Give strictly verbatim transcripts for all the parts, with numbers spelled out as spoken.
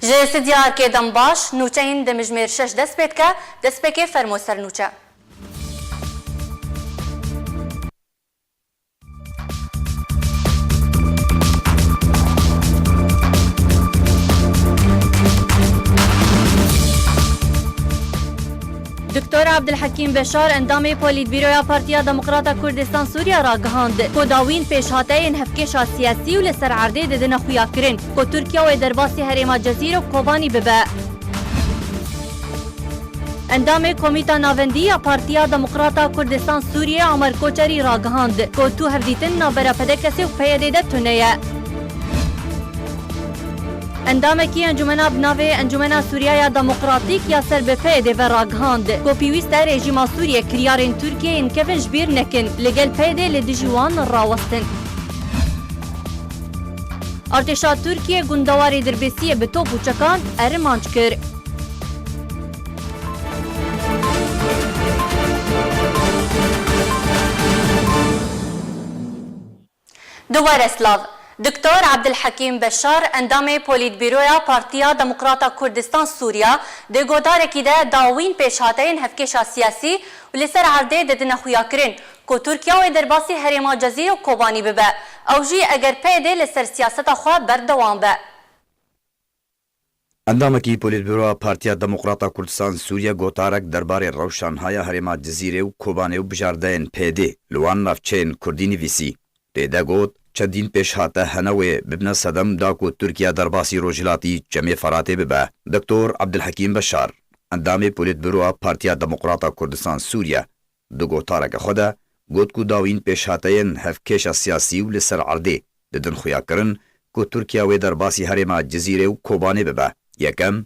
Ji Sidya Erkê dem baş, nûçeyên dimijmêr şeş dest pê dike, destpêkê fermo ser nûçe. Doktor Abdulhekîm Beşar, endamê Polîtbîroya Partiya Demokrata Kurdistan Sûriye ragihand, ku dawîn pêşhateyên hevkêşa siyasî û li ser erdê didine xuyakirin, ku Tirkiye wê derbasî herêma Cezîr û Kobanî bibe. Endamê Komîta Navendî ya Partiya Demokrata Kurdistan Sûriye Amer Koçerî ragihand, ku tu hevdîtin navbera P D K S û P Y D de tune ye. Endamekî encûmena bi navê Encûmena Sûriyeya Demokratîk ya ser bi P Y D ve ragihand, ku pêwîst e rejîma Sûriye kiryarên Tirkiyeyê yên kevin ji bîr nekin, li gel P Y D li dijî wan rawestin. Artêşa Tirkiyê gundewarê Dirbêsiyê bi top û çekan erimanc kir. Dubare silav. Doktor Abdulhekîm Beşar, endamê Polîtbîroya Partiya Demokrata Kurdistan Sûriya, di gotarekî de dawîn pêşhateyên hevkêşa siyasî û li ser erdê didine xuyakirin, ku Tirkiye wê derbasî herêma Cezîr û Kobanî bibe. Ew jî eger P Y D li ser siyaseta xwe berdewam be. Endamekî Polîtbûroya Partiya Demokrata Kurdistan Sûriye gotarek derbarê rewşanhaya herêma Cizîrê û Kobanê û bijardeyên P Y D li wan navçeyên Kurdî nivîsî. Tê de got, çendîn pêşhate hene wê bibine sedem da ku Tirkiye derbasî Rojhilatî Çemê Feratê bibe. Doktor Abdulhekîm Beşar, endamê Polîtbûroya Partiya Demokrata Kurdistan Sûriye, di gotareke xwe de got ku dawîn pêşhateyên hevkêşa siyasî û li ser erdê didin xuyakirin ku Tirkiye wê derbasî herêma Cizîrê û Kobanê bibe. Yekem,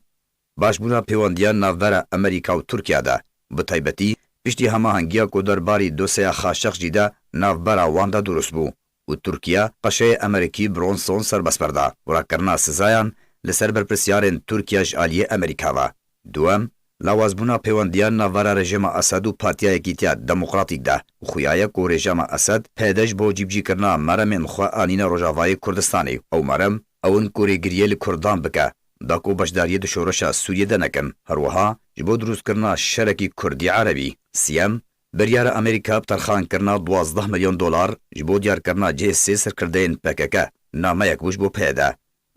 başbûna pêwendiya navbera Amerîka û Tirkiye de, bi taybetî piştî hemahengiya ku derbarî dosyeya Xaşeqjî de navbera wan de dirust bû û Tirkiye qeşeyê Amerîkî Bronson serbest berda û rakirina sizayan li ser berpirsyarên Tirkiye ji aliyê Amerîka ve. Duwem, lawazbûna pêwendiya navbera rejîma Esed û Partiya Yekîtiya Demokratîk de û xuya ye ku rejîma Esed P Y D ji bo cîbicîkirina meremên xwe anîne Rojavayê Kurdistanê. Ew merem ew in ku rêgiriyê li Kurdan bike, da ku beşdariyê di şoreşa Sûriyê de nekin. Her wiha ji bo dirustkirina şerekî Kurdî Erebî. Siyem, biryara Amerîka bi terxankirina duwazdeh milyon dolar ji bo diyarkirina cihê sê serkirdeyên P K K nameyek bû ji bo P Y D,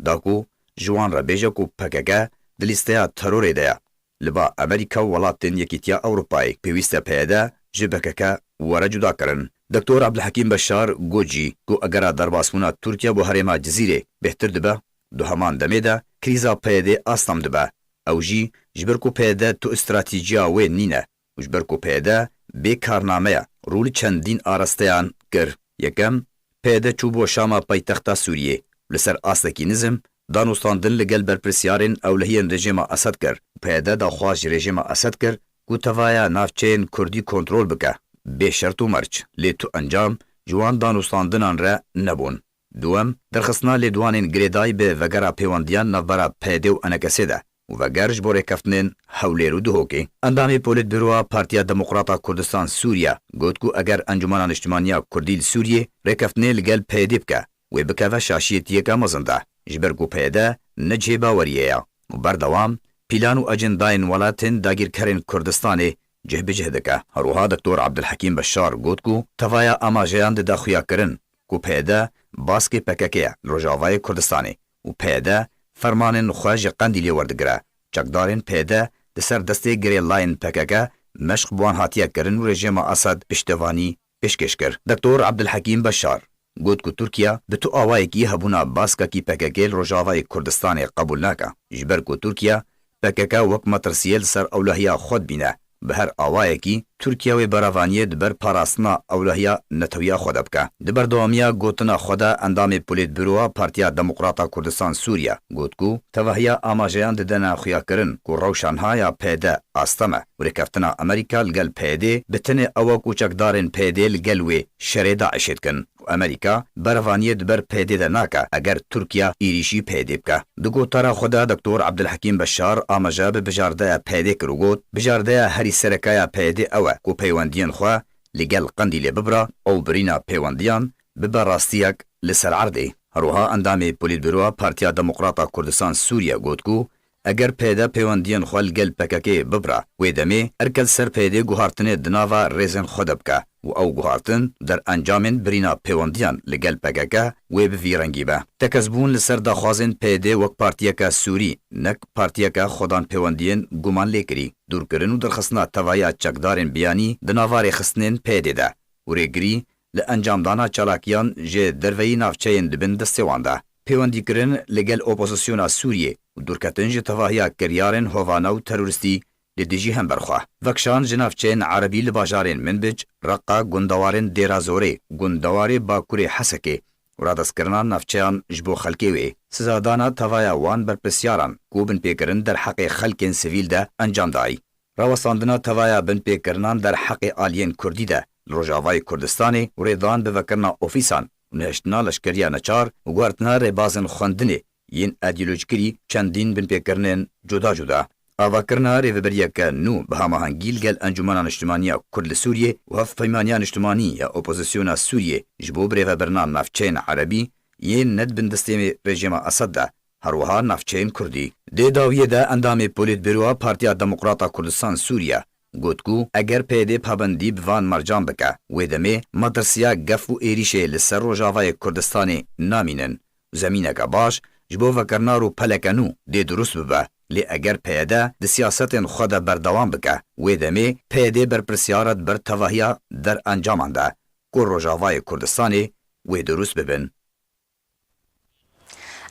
da ku ji wan re bêje ku P K K di lîsteya terorê de ye. Li ba Amerîka û welatên Yekîtiya Ewropayê pêwîst e P Y D ji P K K were cudakirin. Doktor Abdulhekîm Beşar got jî ku egera derbasbûna Tirkiye bo herêma Cizîrê bêhtir dibe, di heman demê de krîza P Y D astem dibe. Ew jî ji ber ku P Y D tu stratîjiya wê nîne û ji ber ku P Y D bê karname ye, rû li çendîn arasteyan kir. Yekem, P Y D çû bo Şama paytexta Sûriyê û li ser astekî nizm danûstandin li gel berpirsiyarên ewlehiyên rejîma Esed kir. P Y D daxwaz ji rejîma Esed kir ku tevaya navçeyên Kurdî kontrol bike, bê şert û merc. Lê tu encam ji wan danûstandinan re nebûn. Duwem, derxistina lêdwanên girêdayî bi vegera pêwendiyan navbera P Y D û E N K S de û veger ji bo rêkeftinên Hewlêr û Duhokê. Endamê Polîtbûroya Partiya Demokrata Kurdistan Sûriye got ku eger Encûmena Niştimaniya Kurdî li Sûriyê rêkeftinê li gel P Y D bike, wê bikeve şaşiyetiyeke mezin de, ji ber ku P Y D ne cihê baweriyê ye û berdewam pîlan û ecendayên welatên dagîrkerên Kurdistanê cih bi cih dike. Her wiha Doktor Abdulhekîm Beşar got ku tevaya amajeyan dide xuyakirin ku P Y D baskê P K K ye li Rojavayê Kurdistanê û P Y D fermanên xwe ji Qendîlê werdigire. Çekdarên P Y D di ser destê girêlayên P K K meşq bi wan hatiye kirin û rejîma Esed piştevanî pêşkêş kir. Doktor Abdulhekîm Beşar got ku Tirkiye bi tu awayekî hebûna baskekî P K K li Rojavayê Kurdistanê qebûl nake. Ji ber ku Tirkiye P K K wek metirsiyê li ser ewlehiya xwe dibîne. Bi her awayekî, Tirkiye wê berevaniyê di ber parastina ewlehiya netewiya xwe de bike. Di berdewamiya gotina xwe de endamê Polîtbûroya Partiya Demokrata Kurdistan Sûriye got ku tevahiya amajeyan didene xuyakirin ku rewşanha ya P Y D astem e û rêkeftina Amerîka li gel P Y D bi tenê ew e ku çekdarên P Y D li gel wê şerê DAIŞê dikin. û Amerîka berevaniyê di ber P Y D de nake eger Tirkiye êrîşî P Y D bike. Di gotara xwe de Doktor Abdulhekîm Beşar amaje bi bijardeya P Y D kir û got, bijardeya herî sereke ya P Y D ew e ku peywendiyên xwe li gel Qendîlê bibira û birîna peywendiyan bibe rastiyek li ser erdê. Her wiha endamê Polîtbîroya Partiya Demokrata Kurdistan Sûriye got ku eger P Y D peywendiyên xwe li gel P K K bibira, wê demê erk li ser P Y D guhartinê di nava rêzên xwe de bike û ew guhartin derencamên birîna pêwendiyan li gel P K K wê bi vî rengî be. Tekez bûn li ser daxwazên P Y D wek partiyeke Sûrî, nek partiyeke xwedan pêwendiyên guman lê kirî, dûrkirin û derxistina tevahiya çekdarên biyanî di nava rêxistinên P Y D de û rêgirî li encamdana çalakiyan ji derveyî navçeyên dibin destê wan de. Pêwendîkirin li gel opozisyona Sûriyê û dûrketin ji tevahiya kiryarên hovane û terorîstî li dijî hemberxwe. Vekişan ji navçeyên erebî li bajarên Minbic, Reqa, gundewarên Dêra Zorê, gundewarê Bakurê Hesekê û radestkirina navçeyan ji bo xelkê wê. Sizadana tevaya wan berpirsyaran ku binpêkirin derheqê xelkên sivîl de encam dayî. Rawestandina tevaya binpêkirinan derheqê aliyên Kurdî de li Rojavayê Kurdistanê û rêdan bi vekirina ofîsan û nihiştina leşkeriya neçar û guhertina rêbazên xwendinê yên îdeolojikirî çendîn binpêkirinên cuda cuda. Avakirina rêveberiyeke nû bi hamahengî li gel Encûmena Niştimanî ya Kurd li Sûriyê û Hevpeymaniya Niştimanî ya Opozisyona Sûriyê ji bo birêvebirina navçeyên erebî yên ne di bin destê rejîma Esed de, her wiha navçeyên Kurdî. Dê dawiyê de endamê Polîtbîroya Partiya Demokrata Kurdistan Sûriye got ku eger P Y D pabendî bi van mercan bike, wê demê metirsiya gef û êrîşê li ser Rojavayê Kurdistanê namînin. Zemîneke baş ji bo vekirina rûpeleke nû dê dirust bibe, lê eger P Y D di siyasetên xwe de berdewam bike, wê demê P Y D berpirsiyar e di ber tevahiya derencaman de ku Rojavayê Kurdistanê wê dirust bibin.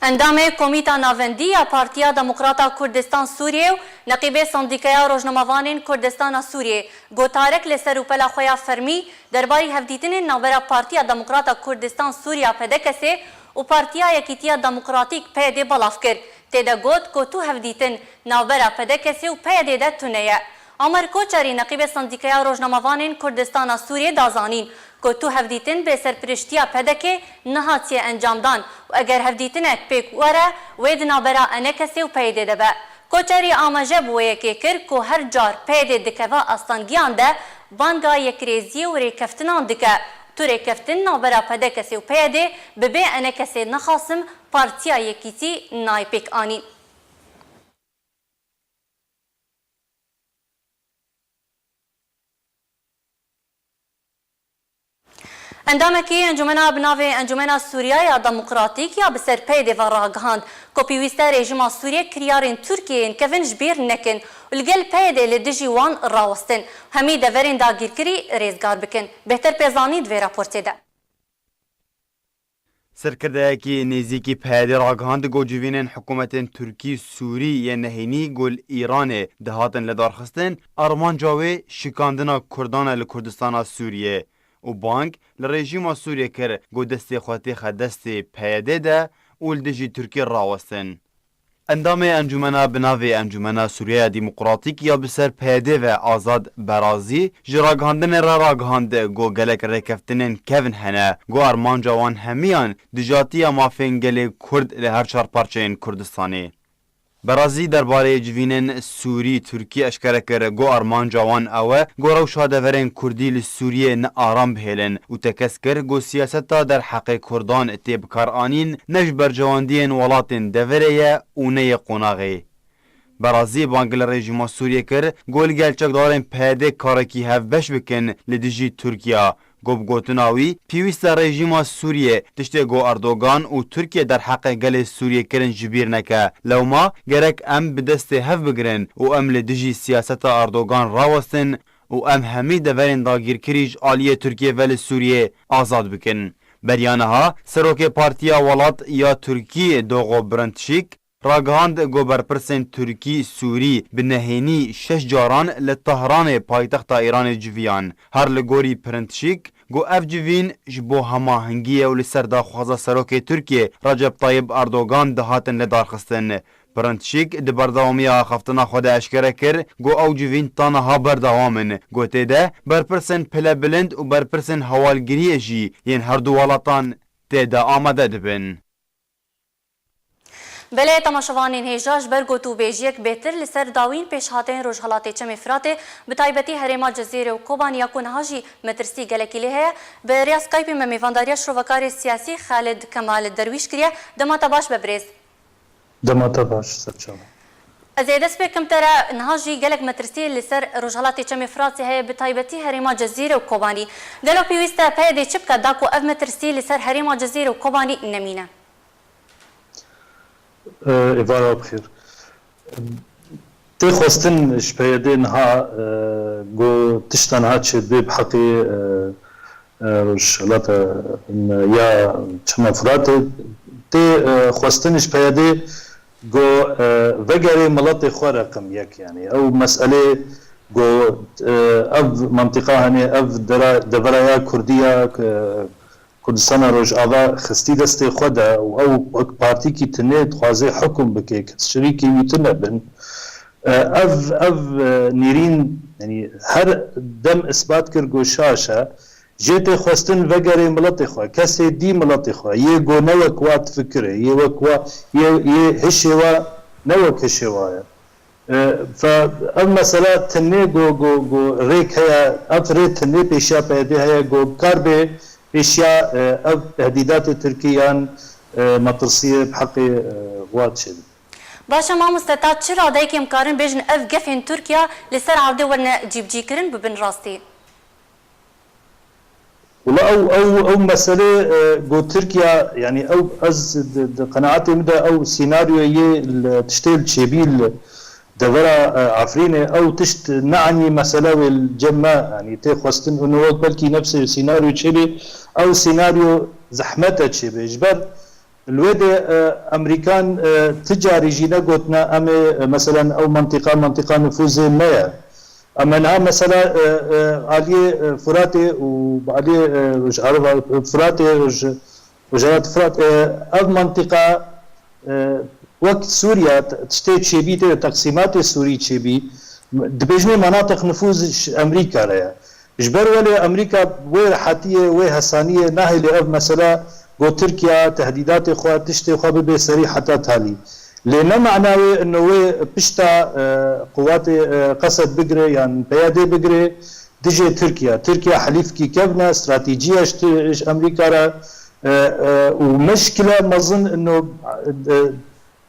Endamê Komîta Navendî ya Partiya Demokrata Kurdistan Sûriyê û Neqîbê Sendîkaya Rojnamevanên Kurdistana Sûriyê, Gotarek li ser rûpela xwe ya fermî derbarî hevdîtinên navbera Partiya Demokrata Kurdistan Sûriya P D K S û Partiya Yekîtiya Demokratîk P Y D belav kir. Tê de got ku tu hevdîtin navbera P D K S û P Y D de tune ye. Amer Koçerî, Neqîbê Sendîkaya Rojnamevanên Kurdistana Sûriyê da zanîn ku tu hevdîtin bê serpiriştiya P D K nehatiye encamdan û eger hevdîtinek pêk were, wê di navbera E N K S û P Y D de be. Koçerî amaje bi wê yekê kir ku her car P Y D dikeve astangiyan de banga yekrêziyê û rêkeftinan dike. Tu rêkeftin navbera P D K S û P Y D bi bê E N K S nexasim Partiya Yekîtî nayê pêk anîn. Endamekî Encûmena bi navê Encûmena Sûriya ya Demokratîk ya bi ser P Y D ve ragihand ku pêwîst e rejîma Sûriyê kiryarên Tirkiyeyên kevin ji bîr nekin û li gel P Y D li dijî wan rawestin, hemî deverên dagîrkirî rêzgar bikin. Bêhtir Pêzanî di vê raportê de. Serkirdeyekî nêzîkî P Y D ragihand ku civînên hikûmetên Tirkî, Sûrî yên nehênî ku li Îranê dihatin lidarxistin, armanca wê şikandina Kurdan e li Kurdistana Sûriyê û bang li rejîma Sûriyê kir ku destê xwe têxe destê P Y D de û li dijî Tirkiyê rawestin. Endamê encûmena bi navê Encûmena Sûriyeya Demokratîk ya bi ser P Y D ve Azad Berazî ji ragihandinê re ragihand ku gelek rêkeftinên kevn hene ku armanca wan hemiyan dijatiya mafên gelê Kurd li her çar parçeyên Kurdistanê. Berazî derbarê civînên Sûrî Tirkî eşkere kir ku armanca wan ew e ku rewşa deverên Kurdî li Sûriyê nearam bihêlin û tekez kir ku siyaseta derheqê Kurdan tê bikaranîn ne ji berjewendiyên welatên deverê ye û ne yê qonaxê. Berazî bang li rejîma Sûriyê kir ku li gel çekdarên P Y D karekî hevbeş bikin li dijî Tirkiya. Ku bi gotina wî, pêwîst e rejîma Sûriyê tiştê ku Erdogan û Tirkiye derheqê gelê Sûriyê kirin ji bîr neke. Lewma gerek em bi destê hev bigirin û em li dijî siyaseta Erdogan rawestin û em hemî deverên dagîrkirî ji aliyê Tirkiyê ve li Sûriyê azad bikin. Beriya niha serokê partiya Welat ya Tirkî Doğu Perinçek ragihand ku berpirsên Tirkî, Sûrî bi nehênî şeş caran li Tehranê, paytexta Îranê civiyan. Her li gorî Perinçek, ku ev civîn ji bo hemahengiyê û li ser daxwaza serokê Tirkiyê Recep Tayyip Erdogan dihatin lidarxistin. Perinçek di berdewamiya axaftina xwe de eşkere kir ku ew civîn ta niha berdewam in, ku tê de berpirsên pilebilind û berpirsên hewalgiriyê jî yên herdu welatan tê de amade dibin. Belê, temaşevanên hêja, ji ber gotûbêjiyek bêtir li ser dawîn pêşhateyên Rojhelatê Çemê Firatê, bi taybetî herêma Cizîrê û Kobanî ya ku niha jî metirsî gelekî lê heye, bi rêya Skypeê me mêvandariya şrovekarê siyasî Xalid Kemal Derwîş kiriye. Dema te baş be birêz. Dema te baş, serçavan. Ez ê dest pê kim te re, niha jî gelek metirsî li ser Rojhelatê Çemê Firatê heye, bi taybetî herêma Cizîrê û Kobanî. Gelo pêwîst e P Y D çi bike da ku ev metirsî li ser herêma Cizîrê û Kobanî nemîne? Êvara bixêr. Tê xwestin ji P Y D niha, e, ku tişta niha çêdibe bi heqê, e, e, Rojhilata, e, ya Çema Firatê, tê, e, xwestin ji P Y D ku, e, vegerê miletê xwe reqim yek, yanî ew meselê ku, e, ev mentiqa, hani ev dera-, devera ya Kurdî ya, e, Kurdistana Rojava xistî destê xwe de û ew wek partîkî tinê dixwaze hukum bike, kes şirîkî wî tune bin. E, ev, ev, e, nîrîn, yanî her dem isbat kir ku şaş e. Jê tê xwestin vegerê miletê xwe, kesê dî miletê xwe, yê ku ne wek wa difikire, yê wek wa, yê, yê hişê wa ne wek hişê wa ye. E, fe, ev mesela tinê ku, ku, ku rêk heye, ev rê tinê pêşiya P Y D heye ku kar bê pêşiya, e, ev tehdîdatê Tirkî yan, e, metirsiyê bi heqê, e, wa çêbin. Baş e mamoste, ta çi radeyekê em karin bêjin ev gefên Tirkiye li ser erdê werine cîbicîkirin bibin rastî? Wela ew, ew, ew meselê, e, ku Tirkiye, yanî ew, ez di, di qenaetê min de ew senaryoyê yê li tiştê li çêbî li devera, e, Efrînê, ew tişt ne enî mesele wê li cem me, yanî tê xwestin û ne wek belkî nefsê senaryo çêbê, ew senaryo zehmet e çêbê. Ji ber Li wê de, e, Amerîkan, e, ti carî jî negotine em ê, e, meselen ew mentiqa, mentiqa nifûzê me ye. Em ê niha mesela, e, e, aliyê, e, Furatê û bi aliyê, e, Rojava, e, Furatê, Roj-, Rojava Furat, e, ev mentiqa, e, wek Sûriye t-, tiştê çêbî tê, teqsîmatê Sûrî çêbî, dibêjinê manatiq nifûz ji Amerîka re ye. Ji ber welê Amerîka wê rehetiyê, wê hesaniyê nahêlê ev mesela ku Tirkiye tehdîdatê xwe, tiştê xwe bibe serî heta talî. Lê ne mana wê ino wê pişta, e, quwatê, e, Qesed bigire yan P Y D bigire dijê Tirkiye. Tirkiye helîfkî kevn e, stratejî ye ji Ti-, ji Amerîka re, e, e, û meşkile mezin ino, e,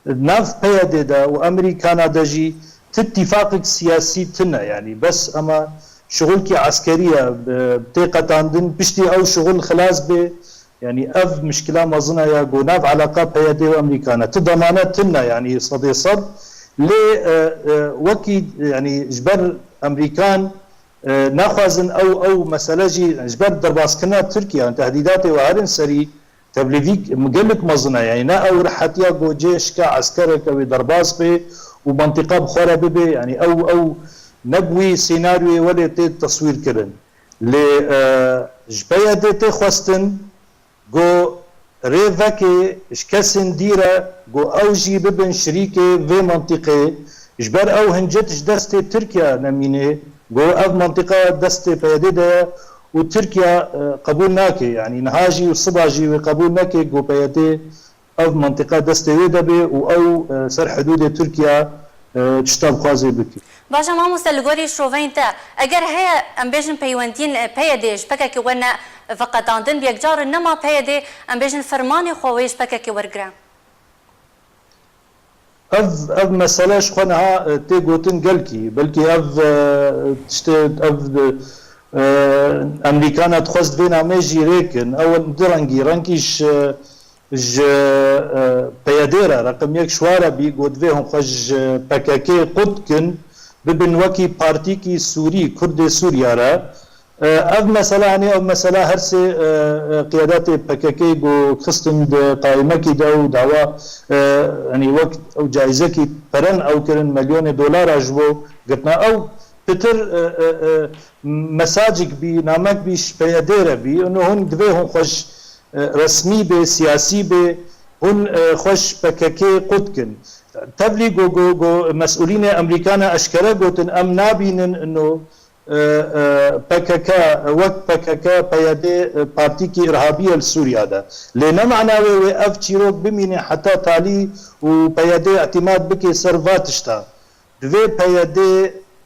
Nav P Y D de û Amerîkana de jî ti tîfaqek siyasî tine, yanî bes ema şixulkî eskerî ye, bi-, tê qetandin, piştî ew şixul xilas bê, yanî ev mişkila mezin e ya ku nav eleqa P Y D û Amerîkana. Ti demane tine, yanî sedê sed, lê, e, e, wekî, yanî ji ber Amerîkan, e, naxwazin ew, ew mesele jî, ji ber derbaskirina Tirkiye, tehdîdatê we herin serî, Tevlîvîk gelek mezin e, yanî ne ew rehetiya ku cê şike eskereke wê derbas bê û mentiqa bi xwe re bibe, yanî ew, ew ne bi wî senaryoyê welê tê teswîr kirin. Lê, e, ji P Y D tê xwestin ku rê veke ji kesên dî re ku ew jî bibin şirîkê vê mentiqê, ji ber ew hincet ji destê Tirkiye nemîne, ku ev mentiqa destê P Y D de ye û Tirkiye, e, qebûl nake, yanî niha jî û siba jî wê qebûl neke ku P Y D ev mentiqa destê wê de bê û ew, e, ser hidûdê Tirkiye, e, tişta bixwaze bike. Baş e mamoste, li gorî şoveyên te, eger heye, em bêjin peywendiyên, e, P Y D ji P K K werine veqetandin, bi yekcar nema P Y D, em bêjin fermanê xwe wê ji P K K wergire? Ev, ev mesele ji xwe niha, e, tê gotin gelkî. Belkî ev, e, tiştê, ev, e, Amerîkana dixwest vê namê jî rêkin. Ew in du rengî, rengî ji, ji, e, P Y D re, reqim yek ji wa re bî, got vê hûn xwe ji P K K qut kin, bibin wekî partîkî Sûrî, Kurdê Sûriya re. E, ev mesela, hani ev mesela her sê, e, e, qiyadatê P K K ku xistin di qaîmekî de û dawa, e, hani wek ew caîzekî peren ew kirin, milyonê dolara ji bo girtina ew pitir, e, e, e, mesajik bî, namek bî, ji P Y D re bî, û hûn divê hûn xwe ji, e, resmî bê, siyasî bê, hûn, e, xwe ji P K K qut kin. Tevlî ku, ku, ku mesûlînê Amerîkana eşkere gotin, em nabînin ino e, e, P K K, wek P K K, P Y D, e, partîkî irhabî ye li Sûriya de. Lê ne mana wê wê ev çîrok bimîne heta talî û P Y D îtîmat bike ser va tişta. Divê P Y D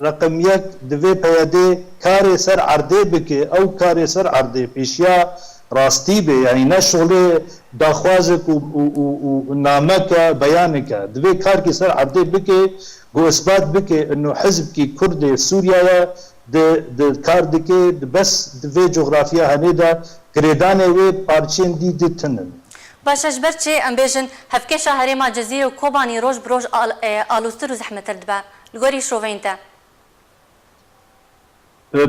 reqem yek, divê P Y D karê ser erdê bike, ew karê ser erdê pêşiya rastî be, yanî ne şolê daxwazek û, û, û, û nameke, beyaneke. Divê karkî ser erdê bike, ku isbat bike ino hizbkî Kurdê Sûriye ye, di, di kar dike, di bes di vê coxrafiya henê de girêdanê wê parçên dî di tinin. Baş e, ji ber çi em bêjin hevkêşa herêma Cezîrê û Kobanî roj bi roj al-, e, aloztir û zehmetir dibe? Li gorî şoveyên te? E,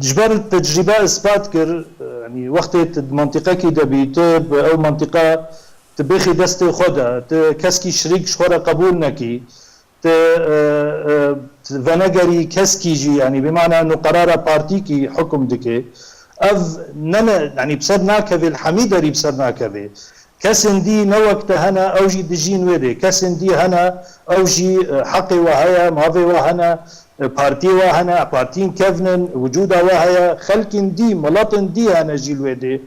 ji ber tecrîbe isbat kir, e, yanî wextê tu di mantîqekî de bî, tu bi ew mantîqa tu bêxî destê xwe de, tu keskî şirîk ji xwe re qebûl nekî, tu, e, e, tu venegerî keskî jî, yanî bi mana ino qerara partîkî hukm dike. Ev ne, ne, yanî bi ser nakeve, li hemî derî bi ser nakeve. Kesên dî ne wek te hene, ew jî dijîn wê dê. Kesên dî hene, ew jî, e, heqê we heye, mavê we hene, e, partiyê we hene, partiyên kevn in, wicûda we heye, xelkên dî, miletên dî hene jî li wê dê.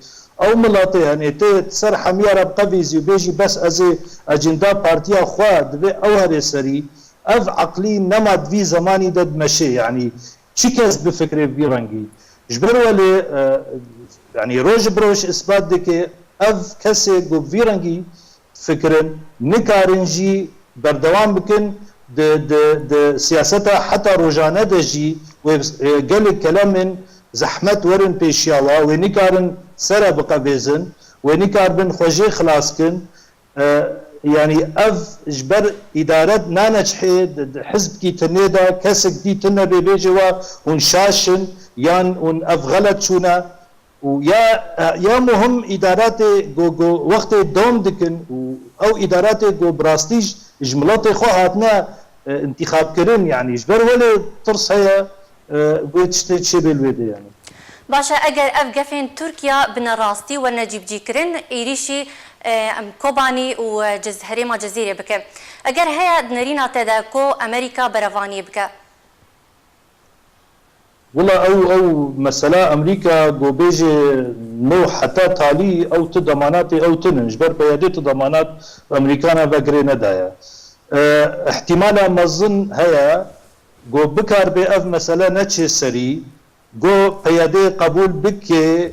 Ew miletê hene, tê ser hemiya re biqevîzî û bêjî, bes ez ê ecenda partiya xwe divê ew here serî. Ev eqlî nema di vî zemanî de dimeşê, yanî çi kes bifikirê bi vî rengî. Ji ber welê, e, yanî roj bi roj isbat dike, ev kesê ku bi vî rengî fikirin, nikarin jî berdewam bikin di, di, di siyaseta heta rojane de jî wê, e, gelek kelamên zehmet werin pêşiya wa, wê nikarin sere biqevêzin, wê nikarbin xwe jê xilas kin. E, yanî ev ji ber îdare nane cihê, di, di hizbkî tinê de kesek dî tune bê bêje wa hûn şaş in yan hûn ev xelet çûne. Û ya, ya muhim îdaratê ku, ku wextê dom dikin û ew îdaratê ku bi rastî ji, ji miletê xwe hatine, e, intîxabkirin, yanî ji ber welê tirs heye, e, wê tiştê çêbê li wê de, yanî. Baş e, eger ev gefên Tirkiya bi nerastî werine cîbicîkirin, êrîşî, e, em Kobanî û, e, Cez-, herêma Cezîrê bike. Eger heye di nerîna te de ku Amerîka berevaniyê bike? Wila ew, ew mesela Amerîka ku bêje no heta talî ew tu demanatê ew tinin. Ji ber P Y D tu demanat bi Amerîkana ve girê nedaye. E, îhtîmala mezin heye ku bikarbe ev mesele neçê serî, ku P Y D qebûl bike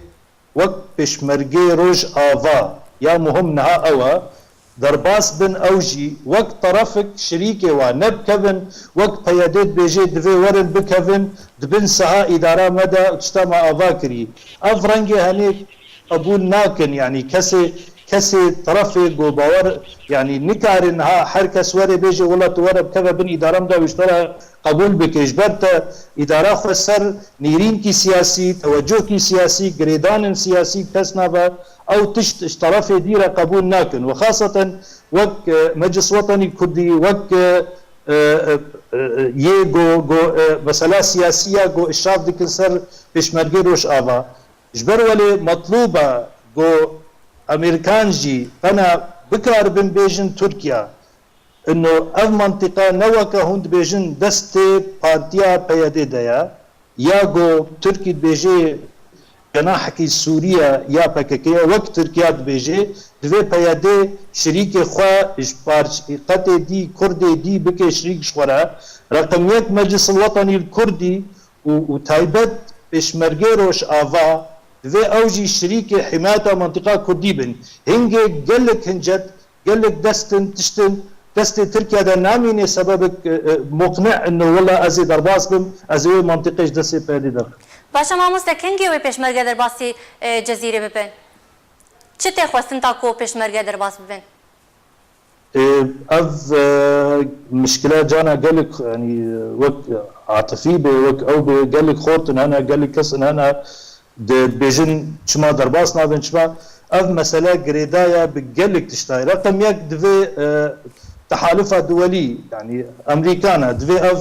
wek pêşmergê Rojava. Ya muhim niha ew e, derbas bin ew jî wek terefek şirîkê wa nebikevin, wek P Y D dibêje divê werin bikevin, di bin siha îdara me de û tişta me ava kirî. Ev rengê henê qebûl nakin, yanî kesê, kesê terefê ku bawer, yanî nikarin ha her kes were bêje wela tu were bikeve bin îdara me de û ji te re qebûl bike. Ji ber te îdara xwe ser nêrînkî siyasî, tewecuhkî siyasî, girêdanên siyasî kes nabe. Ew tişt ji terefê dî re qebûl nakin. Û xaseten wek, e, Meclis Wetanî Kurdî, wek, e, e, e, e, yê go, go, e, mesela siyasî ya go îşraf dikin ser Pêşmergê Rojava. Ji ber welê metlûb e go Amerîkan jî qena bikaribin bêjin Tirkiye, ino ev mantîqa ne weke hûn dibêjin destê partiya P Y D de ye, ya ku Tirkî dibêje cenahekî Sûriye ya P K K ye, wek Tirkiye dibêje, divê P Y D şirîkê xwe ji parçeqetê dî, Kurdê dî bike şirîk ji xwe re. Reqem yek Meclis el Wetanî el Kurdî û, û taybet Pêşmergê Rojava divê ew jî şirîkê himayeta mantîqa Kurdî bin. Hingê gelek hincet, gelek destin, tiştin, destê Tirkiye de namîne sebebek, e, e, muqne ino wela ez ê derbas bim, ez ê wê mantîqê ji destê P Y D derxim. Baş e mamoste, kengê wê pêşmerge derbasî, e, Cezîrê bibin? Çi tê xwestin ta ku pêşmerge derbas bibin? E, ev, e, mişkile cana gelek, yanî, wek atifî be, wek ew be, gelek xortin hene, gelek kesin hene, dibêjin çima derbas nabin, çima ev mesele girêdaye bi gelek tiştayê. Reqem yek divê, e, tehalifa duwelî, yanî Amerîkan e, divê ev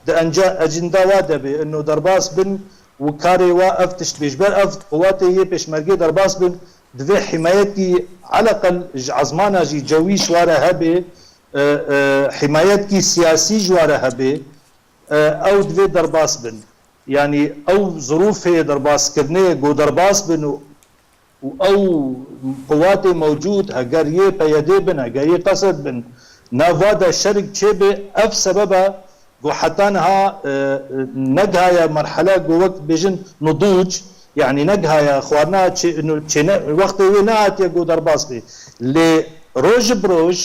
di enca ecinda wa de be, ino derbas bin û karê wa ev tişt bê. Ji ber ev quwatê yê pêşmergê derbas bin, divê himayetî eleqel ji ezmana jî cewî ji wa re hebe, e, e, himayetkî siyasî ji wa re hebe, e, ew divê derbas bin. yanî ew zirûfê derbaskirinê ku derbas bin û û ew quwatê mewcûd, heger yê P Y D bin, heger yê Qesed bin, nava de şerik çêbe, ev sebeb e ku heta niha, e, e, negihaye merhele ku wek bêjin nudûc, yanî negihaye xwarina çê-, çêne, wextê wê nehatiye ku derbas bê. Lê roj bi roj,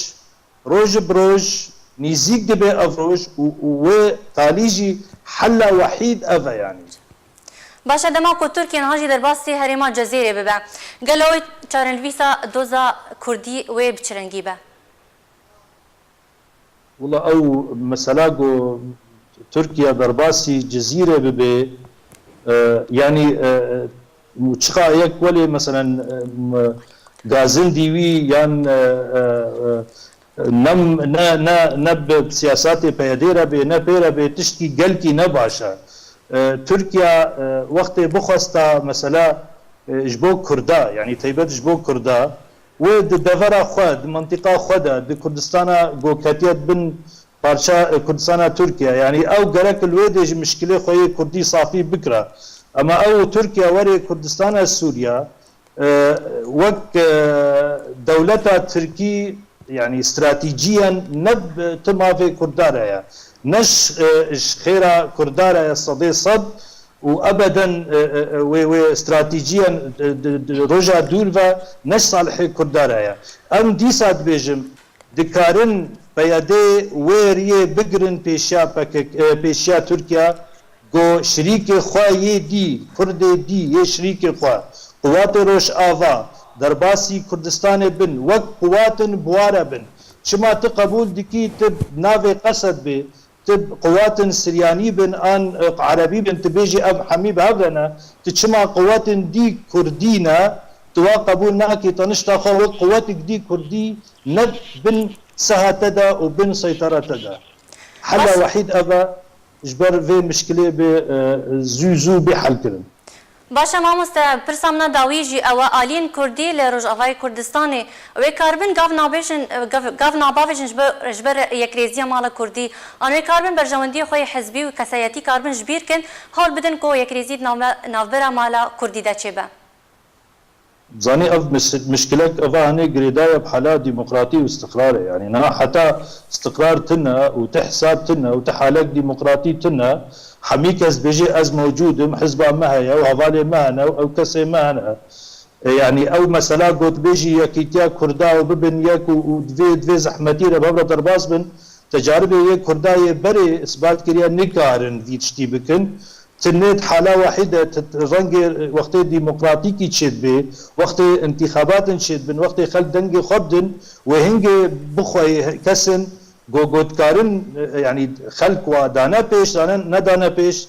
roj bi roj nîzîk dibe ev roj û, û wê talî jî hela wehîd ev e, yanî. Baş e, dema ku Tirkiye niha jî derbasî herêma Cezîrê bibe, gelo wê çarenivîsa doza Kurdî wê bi çi rengî be? Wila ew mesela ku Tirkiye derbasî Cezîrê bibe, e, yanî, e, çiqa yek welê, meselen, e, m-, gazindî wî yan, e, e, e, ne, ne, ne, ne bi siyasatê P Y D re bê, ne pê re bê, tiştkî gelkî ne baş e. E, Tirkiye, e, wextê bixwesta, mesela, e, ji bo Kurda, yanî taybet ji bo Kurda, wê di devera xwe, di mintîqa xwe de, di Kurdistana ku ketiye bin parça, e, Kurdistana Tirkiye, yanî ew gerek li wê dê ji mişkilê xwe yê Kurdî safî bikira. Ema ew Tirkiye were Kurdistana Sûriye, e, wek, e, dewleta Tirkî, yanî stratîciyen ne bi tim avê Kurda re ye, ne ji, e, ji xêra Kurda re ye sedê sed û ebeden, e, e, e, wê, wê stratîciyen, e, di, di roja dûr ve ne ji salihê Kurda re ye. Em dîsa dibêjim, dikarin P Y D wê riyê bigirin pêşiya P K K, e, pêşiya Tirkiye, ku şirîkê xwe yê dî, Kurdê dî yê şirîkê xwe, Quwatê Rojava, derbasî Kurdistanê bin, wek quwatin bi wa re bin. Çima tu qebûl dikî tu navê Qesed bê, tu quwatin Siryanî bin an, e, Erebî bin, tu bêjî ev hemî bi hev re ne, tu çima quwatin dî Kurdî ne, tu wa qebûl nakî, te nişta xwe wek quwetik dî Kurdî ne bin seha te de û bin seytera te de. Hela Baş. wehîd ev e, ji ber vê mişkilê bê, e, zû zû bê helkirin. Baş e mamoste, pirsa min a dawî jî ew e, aliyên Kurdî li Rojavayê Kurdistanê, wê karibin gav nabêjin, gav, gav nabavêjin ji ber, ji ber yekrêziya mala Kurdî, an wê karibin berjewendiyê xwe yê hizbî û kesayetî karibin ji bîr kin, hewl bidin ku yekrêzî di navbe-, navbera mala Kurdî de çêbe? Zanî ev mis-, mişkilek eva hanê girêdaye bi hala demokratî û istiqrarê. Yanî niha heta istiqrar tune û ti hesab tune û ti halek demokratî tune, hemî kes bêjê ez mewcûd im, hizba me heye û hevalê me hene û ew kesê me hene. E, yanî ew mesela gotbêjî yekîtiya Kurda û bibin yek û, û divê, divê zehmetî re bi hev re derbas bin. Tecaribê yê Kurda yê berê isbat kiriye nikarin vî tiştî bikin. Ti nê di hala wehî de, ti rengê wextê demokratîkî çêdibê, wextê întîxabatin çêdibin, wextê xelk dengê xwe bidin, wê hingê bixweyê kesin go, go dikarin, e, yanî xelk wa dane pêş, dane, nedane pêş,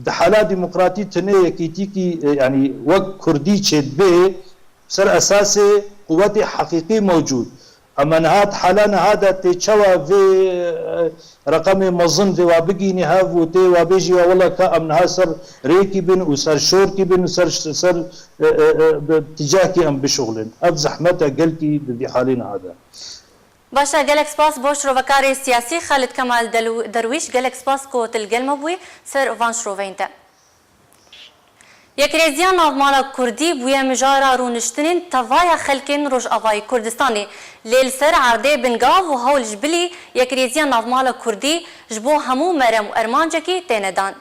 di hala demokratî ti nê yekîtîkî, e, yanî wek Kurdî çêdibê, ser esasê quwetê heqîqî mewcûd. Ema niha di hala niha de tê çawa vê, e, reqemê mezin vê wa bigînî hev û tê wa bêjî wa wela ka em niha ser rêkî bin û ser şorkî bin û ser, ser, e, e, e, bi tîcahkî em bişuxulin. Ev zehmet e gelkî di vî halê niha de. Baş e, gelek spas bo şirovekarê siyasî Xalid Kemal Delu-, Derwîş, gelek spas ku tu li gel me bûyî ser van şiroveyên te. Yekrêziya Navmala Kurdî bûye mijara rûniştinên tevaya xelkên Rojavayê Kurdistanê. Lê li ser erdê bingav û hewl ji bilî Yekrêziya Navmala Kurdî ji bo hemû merem û ermancekî têne dan.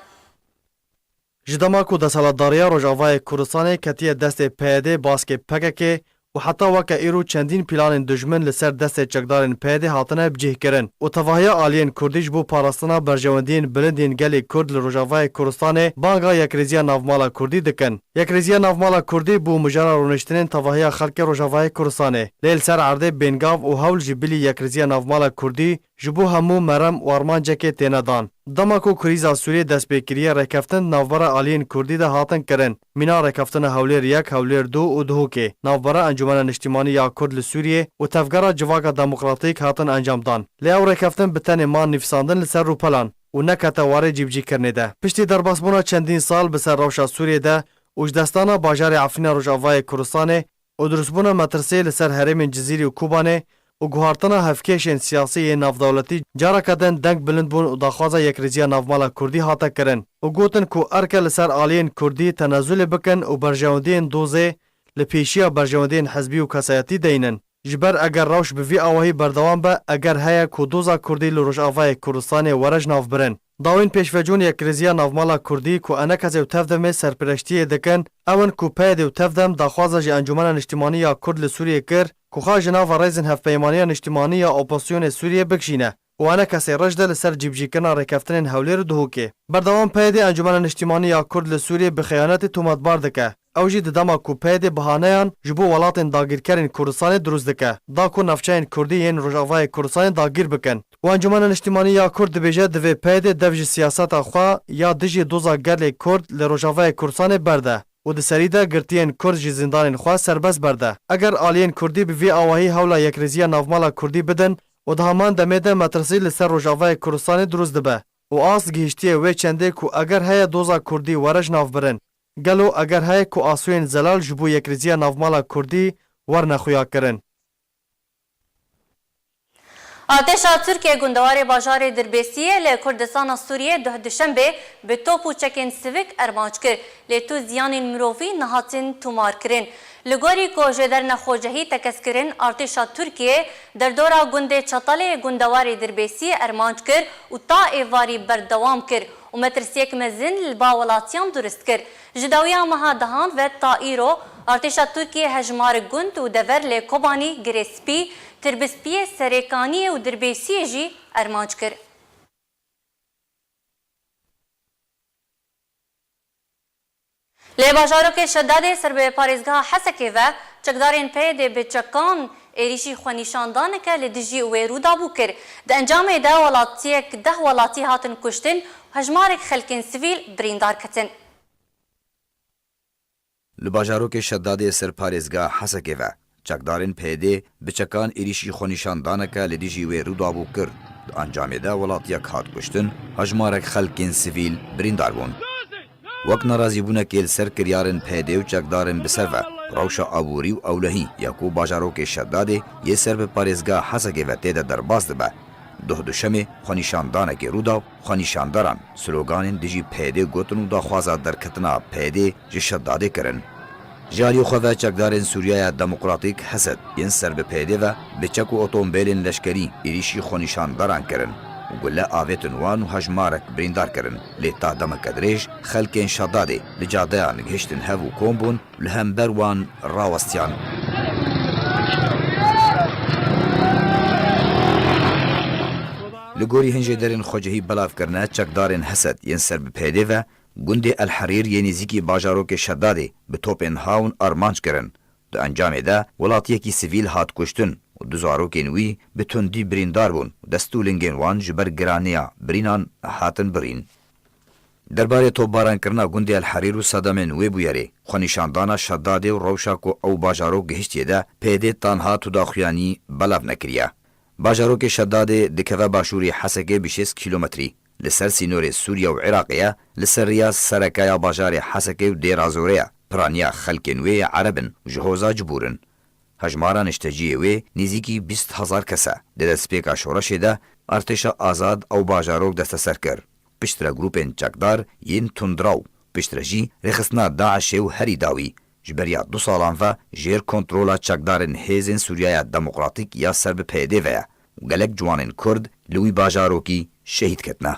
Ji dema ku desthilatdariya Rojavayê Kurdistanê ketiye destê P Y D, baskê P K K, û heta weke îro çendîn planên dijmin li ser destê çekdarên P Y D hatine bicihkirin û tevahiya aliyên Kurdî ji bo parastina berjewendiyên bilind yên gelê Kurd li Rojavayê Kurdistanê banga Yekrêziya Navmala Kurdî dikin. Yekrêziya Navmala Kurdî bû mijara rûniştinên tevahiya xelkê Rojavayê Kurdistanê. Lê li ser erdê bêngav û hewl ji bilî Yekrêziya Navmala Kurdî ji bo hemû merem û armancekê têne dan. Dema ku krîza Sûriyê dest pê kiriye, rêkeftin di navbera aliyên Kurdî de hatin kirin. Mîna rêkeftina Hewlêr yek, Hewlêr du û Duhokê, navbera Encûmena Niştîmanî ya Kurd li Sûriyê û Tevgera Civaka Demokratîk hatin encamdan. Lê ew rêkeftin bi tenê man nivîsandin li ser rûpelan û nekete warê cîbicîkirinê de. Piştî derbasbûna çendîn sal bi ser rewşa Sûriyê de û ji destana bajarê Efrîna Rojavayê Kurdistanê, û dirustbûna metirsiyê li ser herêmên Cizîrî û Kobanê û guhartina hevkêşên siyasî yên navdewletî careke din deng bilind bûn û daxwaza yekrêziya navmala Kurdî hate kirin û gotin ku erke li ser aliyên Kurdî tenezulê bikin û berjewendiyên dozê li pêşiya berjewendiyên hizbî û kesayetî deynin. Ji ber eger rewş bi vî awahî berdewam be, eger heye ku doza Kurdî li Rojavayê Kurdistanê were ji nav birin. Dawên pêşvecûn yekrêziya navmala Kurdî ku ENKSê û TEV-DEMê serpireştiyê dikin, ew in ku PYDê û TEV-DEM daxwaza ji Encûmena Niştimanî ya Kurd li Sûriyê kir ku xwe ji nava rêzên Hevpeymaniya Niştimanî ya Opozisyonê Sûriyê bikişîne û ENKSê rij de li ser cîbicîkirina rêkeftinên Hewlêr û Duhokê. Berdewam PYDê Encûmena Niştimanî ya Kurd li Sûriyê bi xeyanetê tometbar dike. Ew jî di dema ku PYDê bahaneyan ji bo welatên dagîrkerên Kurdistanê dirust dike, da ku navçeyên Kurdî yên Rojavayê Kurdistanê dagîr bikin. Û Encûmena Niştimanî ya Kurd dibêje divê PYDê dev ji siyaseta xwe ya dijî doza gelê Kurd li Rojavayê Kurdistanê berde û di serî de girtiyên Kurd ji zîndanên xwe serbest berde. Eger aliyên Kurdî bi vî awahî hewla yekrêziya navmala Kurdî bidin û di heman demê de metirsî li ser Rojavayê Kurdistanê dirust dibe û ast gihiştiye wê çendê ku eger heye doza Kurdî were ji nav birin. Gelo eger heye ku asûyên zelal ji bo yekrêziya navmala Kurdî werne xuyakirin? Artêşa Tirkiyê gundewarê bajarê Dirbêsiyê li Kurdistana Sûriyê duh duşembê bi top û çekên sivik ermanc kir, lê tu ziyanên mirovî nehatin tomarkirin. Li gorî ku ji dernexwecehî tekez kirin, artêşa Tirkiyê derdora gundê Çetelê gundewarê Dirbêsiyê ermanc kir û ta êvarî berdewam kir û metirsiyek mezin li ba welatiyan durist kir. Ji dawiya meha dehan ve ta îro, artêşa Tirkiyê hejmarek gund û dever li Kobanî, Girê Spî, Tirbispiyê, Serêkaniyê û Dirbêsiyê jî ermanc kir. Li bajarokê Şedadê ser bi parêzgeha Hesekê ve çekdarên PYDê bi çekan êrîşî xwenîşandaneke li dijî wê Rûdawê kir. Di encamê de welatiyek, deh welatî hatin kuştin û hejmarek xelkên sivîl birîndar ketin. Li bajarokê Şedadê ser parêzgeha Hesekê ve çekdarên PYDê bi çekan êrîşî xwenîşandaneke li dijî wê Rûdawê kir. Di encamê de welatiyek hat kuştin, hejmarek xelkên sivîl birîndar bûn. Wek nerazîbûnekê li ser kiryarên PYDê û çekdarên bi ser ve rewşa aborî û ewlehî ya ku bajarokê Şedadê yê ser bi parêzgeha Hesekê ve tê de derbas dibe, duh duşemê xwenîşandanekê Rûdaw xwenîşandaran sloganên dijî PYDê gotin û daxwaza derketina PYDê ji Şedadê kirin. Ji aliyê xwe ve çekdarên Sûriyaya Demokratîk, HESED, yên ser bi PYDê ve bi çek û otombêlên leşkerî êrîşî xwenîşandaran kirin û gule avêtin wan û hejmarek birîndar kirin. Lê ta demeke dirêj xelkên Şedadê li cadeyan gihiştin hev û kom bûn, li hember wan rawestiyan. Li gorî hin jêderên xwecihî belav kirine, çekdarên HESED yên ser bi PYDê ve gundê El Herîr yê nêzîkî bajarokê Şedadê bi topên hawin armanc kirin. Di encamê de welatiyekî sivîl hat kuştin û du zarokên wî bi tundî birîndar bûn û dest û lingên wan ji ber giraniya birînan hatin birîn. Derbarê topbarankirina gundê El Herîr û sedemên wê bûyerê, xwenîşandana Şedadê û rewşa ku ew bajarok gihiştiye de PYDê tanha tu daxuyanî belav nekiriye. Bajarokê Şedadê dikeve başûrê Hesekê bi şêst kîlometrî. Li ser sînorê Sûriye û Iraqê ye, li ser riya sereke ya bajarê Hesekê û Dêra Zorê ye. Piraniya xelkên wê yê Ereb in û ji hoza Cibûr in. Hejmara nişteciyê wê nêzîkî bîst hezar kes e. Di destpêka şoreşê de artêşa azad ew bajarok desteser kir. Piştre grûpên çekdar yên tundraw, piştre jî rêxistina DAIŞê û herî dawî ji beriya du salan ve jêr kontrola çekdarên Hêzên Sûriyaya Demokratîk ya ser bi PYDê ve ye û gelek ciwanên Kurd li wî bajarokî şehîd ketine.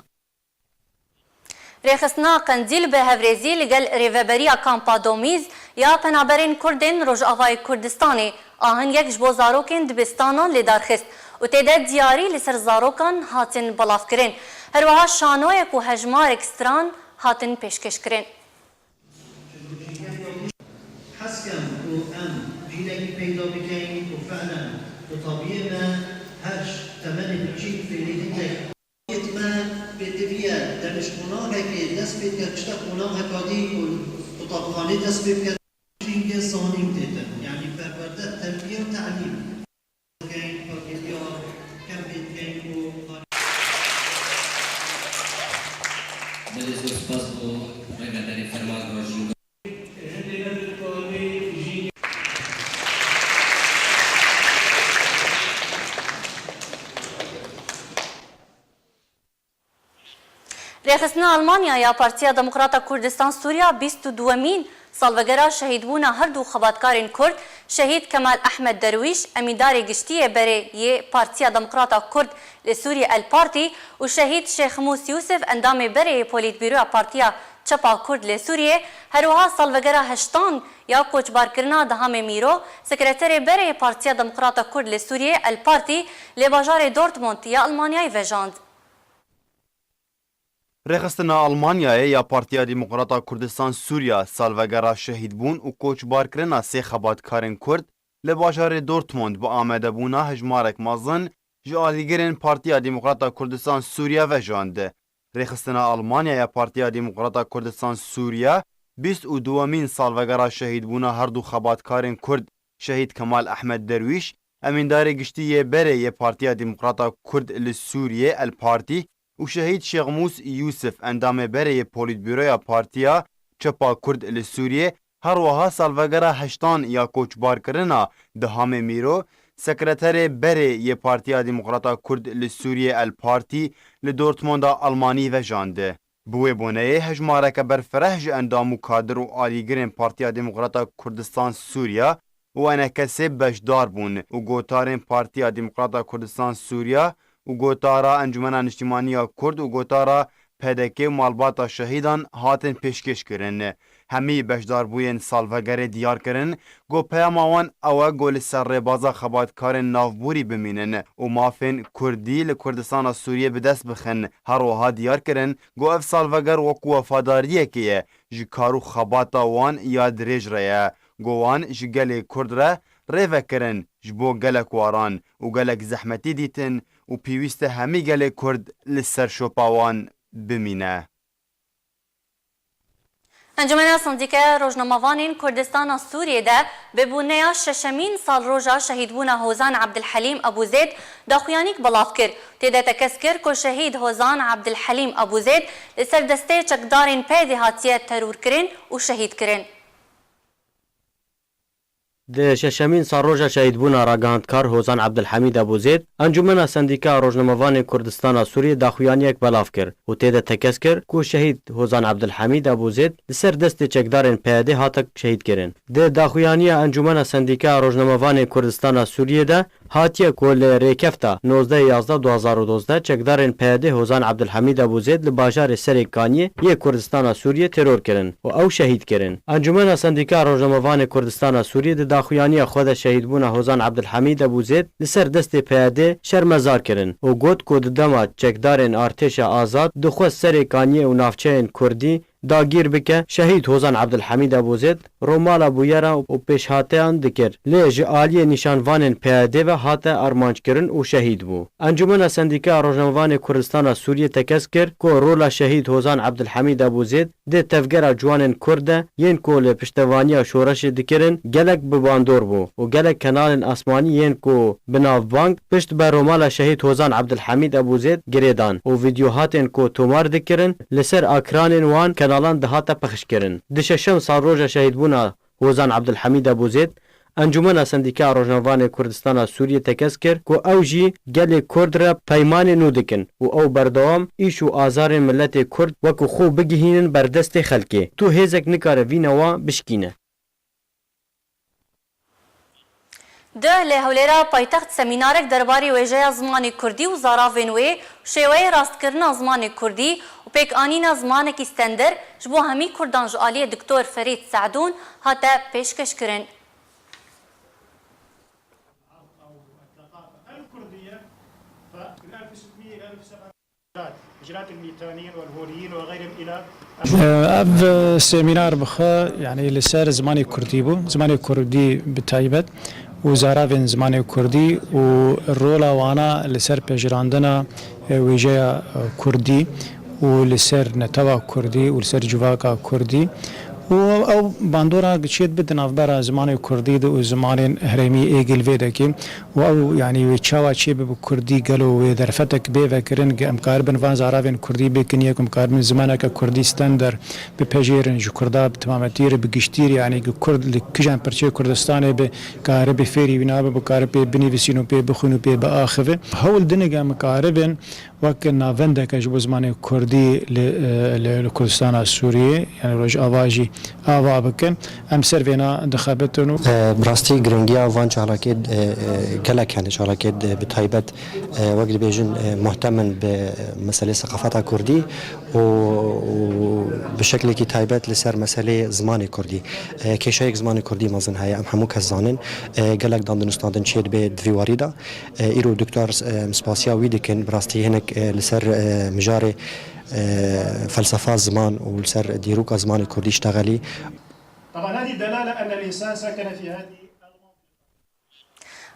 Rêxistina Qendîl bi hevrêzî li gel rêveberiya Kampa Domîz ya Penaberên Kurd ên Rojavayê Kurdistanê ahengek ji bo zarokên dibistanan lê darxist û tê de diyarî li ser zarokan hatin belavkirin. Her wiha şanoyek û hejmarek stran hatin pêşkêşkirin. Hez kem ku em cîlekî peyda bikeyn ku fi'len qutabiyê me her ji temenê biçûk fêrî hindek. Yê me pêdiviye, demîj qonaxekê dest pê dike, tiştek qonaxeka dî ku qutabxanê dest pê bike. Jîngê zanîn têtin, yanî perwerde, terbiye û telîm. Belê zor spas bo rêveberê fermangehê jî. Rêxistina Almanya ya Partiya Demokrata Kurdistan Sûriya bîst û duwemîn salvegera şehîdbûna her du xebatkarên Kurd, şehîd Kemal Ehmed Derwîş, emîndarê giştî yê berê yê Partiya Demokrata Kurd li Sûriyê El Partî û şehîd Şêx Mûs Yûsif, endamê berê yê Polîtbîroya Partiya Çepa Kurd li Sûriyê, her wiha salvegera heştan ya koçbarkirina Dihamê Mîro, sekreterê berê yê Partiya Demokrata Kurd li Sûriyê El Partî, li bajarê Dortmund ya Almanyayê vejand. Rêxistina Almanyayê ya Partiya Demokrata Kurdistan Sûriya salvegera şehîdbûn û koçbarkirina sê xebatkarên Kurd li bajarê Dortmund bi amadebûna hejmarek mezin ji alîgirên Partiya Demokrata Kurdistan Sûriya vejand. Rêxistina Almanya ya Partiya Demokrata Kurdistan Sûriya bîst û duwemîn salvegera şehîdbûna her du xebatkarên Kurd, şehîd Kemal Ehmed Derwîş, emîndarê giştî yê berê yê Partiya Demokrata Kurd li Sûriyê, El Partî, û şehîd Şêxmûs Yûsif, endamê berê yê Polîtbîroya Partiya Çepa Kurd li Sûriyê, her wiha salvegera heştan ya koçbarkirina Dihamê Mîro, sekreterê berê yê Partiya Demokrata Kurd li Sûriyê, El Partî, li Dortmunda Almanî vejand. Bi wê boneyê hejmareke berfireh ji endam û kadir û alîgirên Partiya Demokrata Kurdistan Sûriya û enekesê beşdar bûn û gotarên Partiya Demokrata Kurdistan Sûriya û gotara Encûmena Niştimanî ya Kurd û gotara P D K û malbata şehîdan hatin pêşkêş kirin. Hemî beşdarbûyên salvegerê diyar kirin ku peyama wan ew e ku li ser rêbaza xebatkarên navborî bimînin û mafên Kurdî li Kurdistana Sûriyê bi dest bixin. Her wiha diyar kirin ku ev salveger wekî wefadariyekê ye ji kar û xebata wan ya dirêj re ye, ku wan ji gelê Kurd re rê vekirin, ji bo gelek waran û gelek zehmetî dîtin û pêwîst e hemî gelê Kurd li ser şopa wan bimîne. Encûmena Sendîkeya Rojnamevanên Kurdistana Sûriyê de bi boneya şeşemîn salroja şehîdbûna Hozan Ebdilhelîm Ebûzêd daxuyanîk belav kir. Tê de tekez kir ku şehîd Hozan Ebdilhelîm Ebûzêd li ser destê çekdarên P Y D'ê hatiye terorkirin û şehîd kirin. Di şeşemîn salroja şehîdbûna ragihandkar Hozan Ebdilhemîd Ebûzêd, Encûmena Sendîkeya Rojnamevanên Kurdistana Sûriyê daxuyaniyek belav kir û tê de tekez kir ku şehîd Hozan Ebdilhemîd Ebûzêd li ser destê çekdarên P Y D'ê hate şehîd kirin. Di daxuyaniya Encûmena Sendîkeya Rojnamevanên Kurdistana Sûriyê de hatiye ku li rêkefta nozdeh yazdeh du hazar û dozdeh çekdarên P Y D'ê Hozan Ebdilhemîd Ebûzêd li bajarê Serê Kaniyê yê Kurdistana Sûriyê teror kirin û ew şehîd kirin. Encûmena Sendîka Rojnamevanê Kurdistana Sûriyê di daxuyaniya xwe de şehîdbûna Hozan Ebdilhemîd Ebûzêd li ser destê P Y D'ê şermezar kirin û got ku di dema çekdarên artêşa azad di xwe Serê Kaniyê û navçeyên Kurdî dagîr bike, şehîd Hozan Ebdilhemîd Ebûzêd romala bûyera û pêşhateyan dikir. Lê ji aliyê nîşanvanên P Y D'ê ve hate armanckirin û şehîd bû. Encûmena Sendîkeya Rojnamevanê Kurdistana Sûriyê tekez kir ku rola şehîd Hozan Ebdilhemîd Ebûzêd di tevgera ciwanên Kurd de yên ku li piştevaniya şoreşê dikirin gelek bi bandor bû û gelek kenalên asmanî yên ku bi navbang pişt be romala şehîd Hozan Ebdilhemîd Ebûzêd girê dan û vîdyohatên ku tomar dikirin li ser akranên wan kenalan dihate pexşkirin. Di şeşem salroja şehîdbûna Hozan Ebdilhemîd Ebûzêd, Encûmena Sendîkeya Rojnamevanê Kurdistana Sûriyê tekez kir ku ew jî gelê Kurd re peymanê nû dikin û ew berdewam îş û azarên miletê Kurd wekî xwe bigihînin ber destê xelkê. Tu hêzek nikare vî newa bişkîne. Duh li Hewlêra paytext semînarek derbarê wêjeya zimanê kurdî û zaravên wê, şêweyê rastkirina zimanê kurdî û pêkanîna zimanekî stender ji bo hemî kurdan ji aliyê Doktor Ferîd Se'dûn hate pêşkêşkirin. Ev semînar bi xwe, yanî li ser zimanê kurdî bû, zimanê kurdî bi taybet û zaravên zimanê kurdî û rola wana li ser pejirandina, e, wêjeya, e, kurdî û li ser netewa kurdî û li ser civaka kurdî û ew bandora çêdibe di navbera zimanê kurdî de û zimanên herêmî ê gil vê dekê û ew, yanî, wê çawa çêbibe bi kurdî, gelo wê derfetek bê vekirin, em karibin van zaravên kurdî bêkin yek, em karibin zimaneke kurdî stender bipejêrin, ji kurda bi timametî re, bi giştî re, yanî, ku kurd li kijan pirçeyê Kurdistanê be, karibe fêrî wî nabe, bikare pê binivîsîn û pê bixwîn û pê biaxive. Hewl din e em karibin wek navendeke ji bo zimanê kurdî li, e, li, li Kurdistana Sûriyê, yani Rojava jî ava bikin. Em ser vêna dixebitin û E, bi rastî giringiya van çalakê, e, e, gelek hene çalakê, e, bi taybet, e, wek dibêjin, e, muhtemin bi meselê seqafeta kurdî û, û bi şeklekî taybet li ser meselê zimanê kurdî. E, kêşeyek zimanê kurdî mezin heye, em hemû kes zanin. E, gelek dandin û standin çêdibe di vî warî de. E, îro doktor, e, em spasiya wî dikin, bi rastî hinek, e, li ser, e, mijarê, e, felsefa ziman û li ser dîroka zimanê kurdî iştexelî. طبعا هذه دلالة أن الإنسان سكن في هذه المنطقة.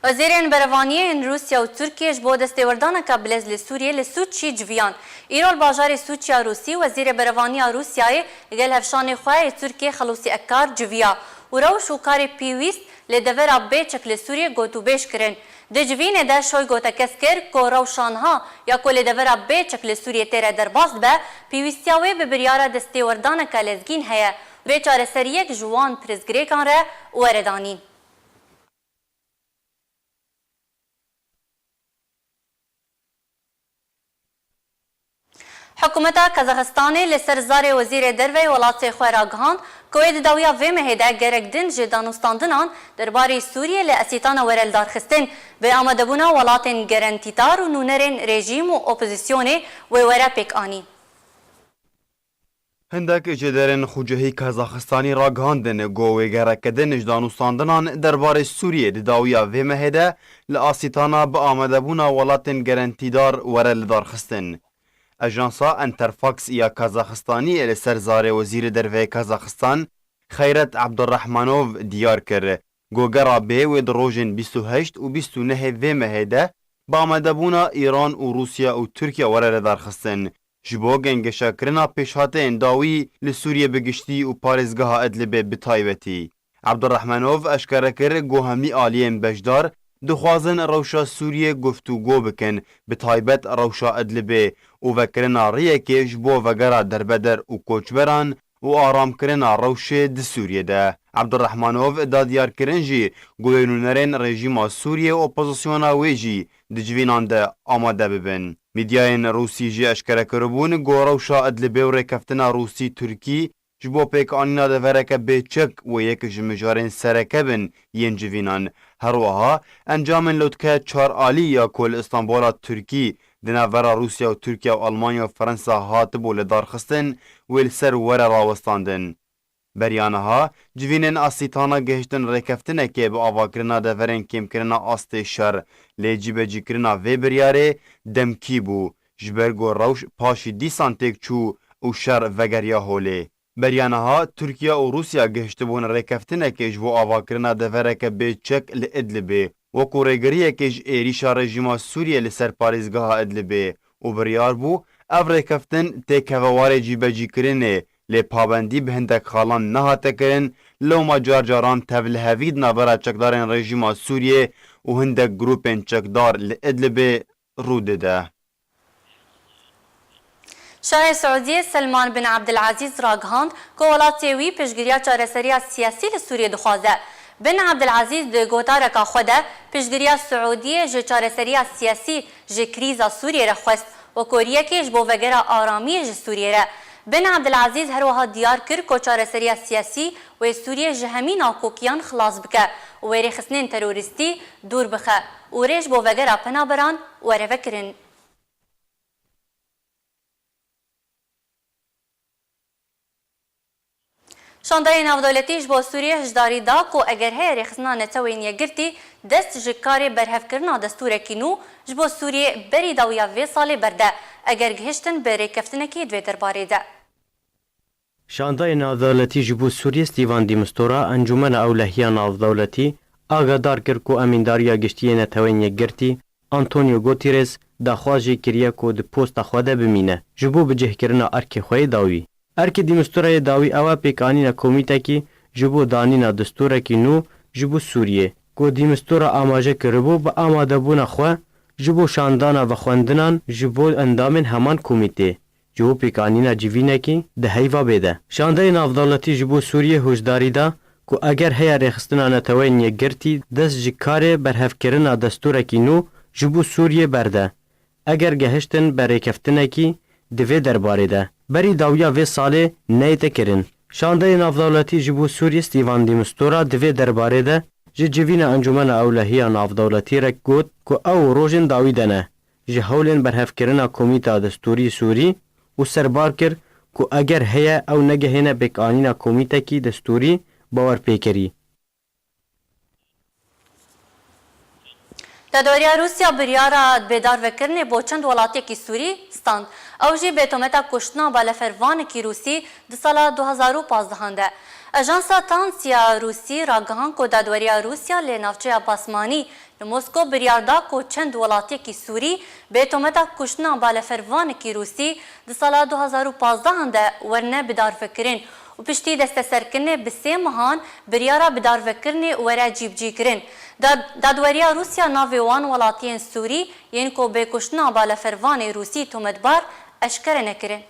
Wezîrên berevaniyê yên Rûsya û Tirkiyê ji bo destêwerdaneke bilez li Sûriyê li Sûçî civiyan. Îro li bajarê Sûçî ya Rûsî, Wezîrê Berevaniya Rûsyayê li gel hevşanê xwe yê Tirkiyê Xelûsî Ekar civiya û rewş û karê pêwîst li devera bê çek li Sûriyê gotûbêj kirin. Di civînê de Şoygu tekez kir ku rewşa niha ya ku li devera bê çek li Sûriyê tê re derbas dibe, pêwîstiya wê bi biryara destêwerdaneke lezgîn heye. Vê çareseriyek ji wan pirsgirêkan re were danîn. Hikûmeta Kazaxistanê li ser zarê wezîrê derve yê welatê xwe ragihand ku wê di dawiya vê mehê de gerek din ji danûstandinan derbarê Sûriyê li Esîtana were lidarxistin, bi amadebûna welatên gerentîdar û nûnerên rejîm û opozisyonê wê were pêkanîn. Hindek ji derên xucehî Kazaxistanî ragihandin ku wê gereke din ji danûstandinan derbarê Sûriyê di dawiya vê mehê de li Asîtana bi amadebûna welatên gerentîdar were lidarxistin. Ajansa Enterfax ya Kazaxistanî li ser zarê wezîrê derve yê Kazaxistan, Xeyret Abdurrahmanov diyar kir ku gera bê wê di rojên bîst û heşt û bîst û nehê vê mehê de bi amadebûna Îran û Rûsya û Tirkiye were lidarxistin, ji bo gengeşakirina pêşhateyên dawî li Sûriyê bi giştî û parêzgeha Idlibê bi taybetî. Abdurrahmanov eşkere kir ku hemî aliyên beşdar dixwazin rewşa Sûriyê guftûgo bikin, bi taybet rewşa Idlibê û vekirina rêyekê ji bo vegera derbeder û koçberan û aramkirina rewşê di Sûriyê de. Abdurrahmanov da diyarkirin jî ku wê nûnerên rejîma Sûriyê û opozisyona wê jî di civînan de amade bibin. Medyayên Rûsî jî eşkere kiribûn ku rewşa Idlibê û rêkeftina Rûsî-Tirkî ji bo pêkanîna devereke bê çek wê yek ji mijarên sereke bin yên civînan. Her wiha encamên lotkeya çar alî ya ku li Îstanbula Tirkî di navbera Rûsya û Tirkiye û Almanya û Fransa hatibû lidarxistin, wê li ser were rawestandin. Beriya niha civînên Asîtana gihiştin rêkeftinekê bi avakirina deverên kêmkirina astê şer, lê cîbecîkirina vê biryarê demkî bû, ji ber ku rewş paşî dîsan têk çû û şer vegeriya holê. Beriya niha Tirkiye û Rûsya gihiştibûn rêkeftinekê ji bo avakirina devereke bê çek li Idlibê, wekû rêgiriyekê ji êrîşa rejîma Sûriyê li ser parêzgeha Idlibê û biryar bû ev rêkeftin têkeve warê cîbecîkirinê, lê pabendî bi hindek xalan nehate kirin, lewma car caran tevlihevî di navbera çekdarên rejîma Sûriyê û hindek grûpên çekdar li Idlibê rû dide. Şahê Siûdiyê Selman bin Ebdilezîz ragihand ku welatê wî piştgiriya çareseriya siyasî li Sûriyê dixwaze. Bin Ebdilezîz di gotareka xwe de piştgiriya Siûdiyê ji çareseriya siyasî ji krîza Sûriyê re xwest, wekû riyekê ji bo vegera aramiyê ji Sûriyê re. Bin Ebdilezîz her wiha diyar kir ku çareseriya siyasî wê Sûriyê ji hemî nakokiyan xilas bike û wê rêxistinên terorîstî dûr bixe û rê ji bo vegera penaberan were vekirin. Şandayê navdewletî ji bo Sûriyê hişdarî da ku eger heye Rêxistina Neteweyên Yekgirtî dest ji karê berhevkirina destûrekî nû ji bo Sûriyê berî dawiya vê salê berde, eger gihiştin bi rêkeftinekê di vê derbarê de. Şandayê navdewletî ji bo Sûriyê Stîvan de Mistura Encûmena Ewlehiya Navdewletî agadar kir ku Emîndariya Giştî yê Neteweyên Yekgirtî Antonio Guterres daxwaz jê kiriye ku di posta xwe de bimîne ji bo bicihkirina erkê xwe yê dawî. Erkê Dîmistura yê dawî ew e pêkanîna komîtekî ji bo danîna destûrekî nû ji bo Sûriyê, ku Dîmistura amaje kiribû bi amadebûna xwe ji bo şandana vexwendinan ji bo endamên heman komîtê, ji bo pêkanîna civînekî di heyva bê de. Şandeyê navdewletî ji bo Sûriyê hişdarî da ku eger heye Rêxistina Neteweyên Yekgirtî dest ji karê berhevkirina destûrekî nû ji bo Sûriyê berde, eger gehiştin bi rêkeftinekî di vê derbarê de, berî dawiya vê salê neyête kirin. Şandeyê navdewletî ji bo Sûriyê Stîvan Dîmistura di vê derbarê de ji civîna Encûmena Ewlehiya Navdewletî re got ku ew rojên dawî de ne ji hewlên berhevkirina Komîta Destûrî Sûrî û serbar kir ku eger heye ew negehêne pêkanîna komîtekî destûrî bawerpêkerî. Dadweriya Rûsya biryara bêdarvekirinê bo çend welatiyekî Sûrî stand. Ew jî bê tometa kuştina balefervanekî Rûsî di sala du hazar û pazdehan de. Ajansa Tansiya Rûsî ragihand ku dadweriya Rûsya li navçeya Basmanî li Moskow biryar da ku çend welatiyekî Sûrî bê tometa kuştina balefervanekî Rûsî di sala du hazar û pazdehan de werine bidarvekirin û piştî desteserkirinê bi sê mehan biryara bidarvekirinê were cîbicîkirin. Da-, dadweriya Rûsya navê wan welatiyên Sûrî yên ku bê kuştina balefervanê Rûsî tometbar eşkere nekirin.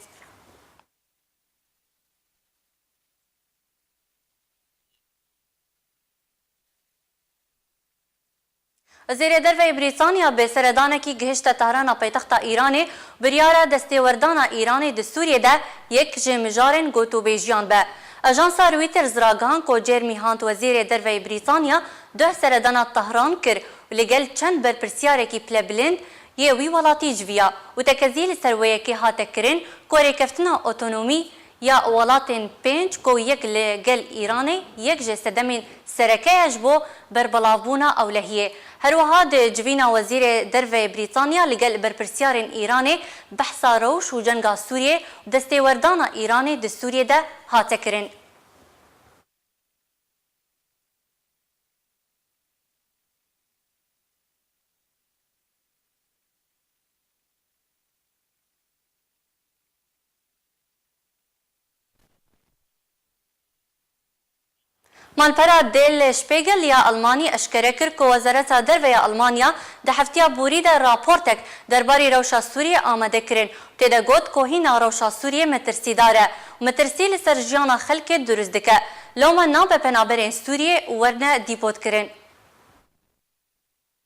Wezîrê Derve yê Brîtanya bi seredanekî gihişte Tehrana paytexta Îranê, biryara destêwerdana Îranê di Sûriyê de yek ji mijarên gotûbêjiyan be. Ajansa Reuters ragihand ku Jeremy Hunt, Wezîrê Derve yê Brîtanya, duh seredana Tehran kir û li gel çend berpirsiyarekî pilebilind yê wî welatî civiya û tekezî li ser wê yekê hate kirin ku rêkeftina otonomî ya welatên pênc ku yek li gel Îranê, yek ji sedemên sereke ye ji bo berbelavbûna ewlehiyê. Her wiha di civîna Wezîrê Derve yê Brîtanya li gel berpirsyarên Îranê behsa rewş û cenga Sûriyê û destêwerdana Îranê di Sûriyê de hate kirin. Malpera Der Spiegel ya Almanî eşkere kir ku Wezareta Derve ya Almanya di heftiya borî de raportek derbarê rewşa Sûriyê amade kirin û tê de got ku hîna rewşa Sûriyê metirsîdar e û metirsî li ser jiyana xelkê dirust dike. Lewma nabe penaberên Sûriyê werine dîpotkirin.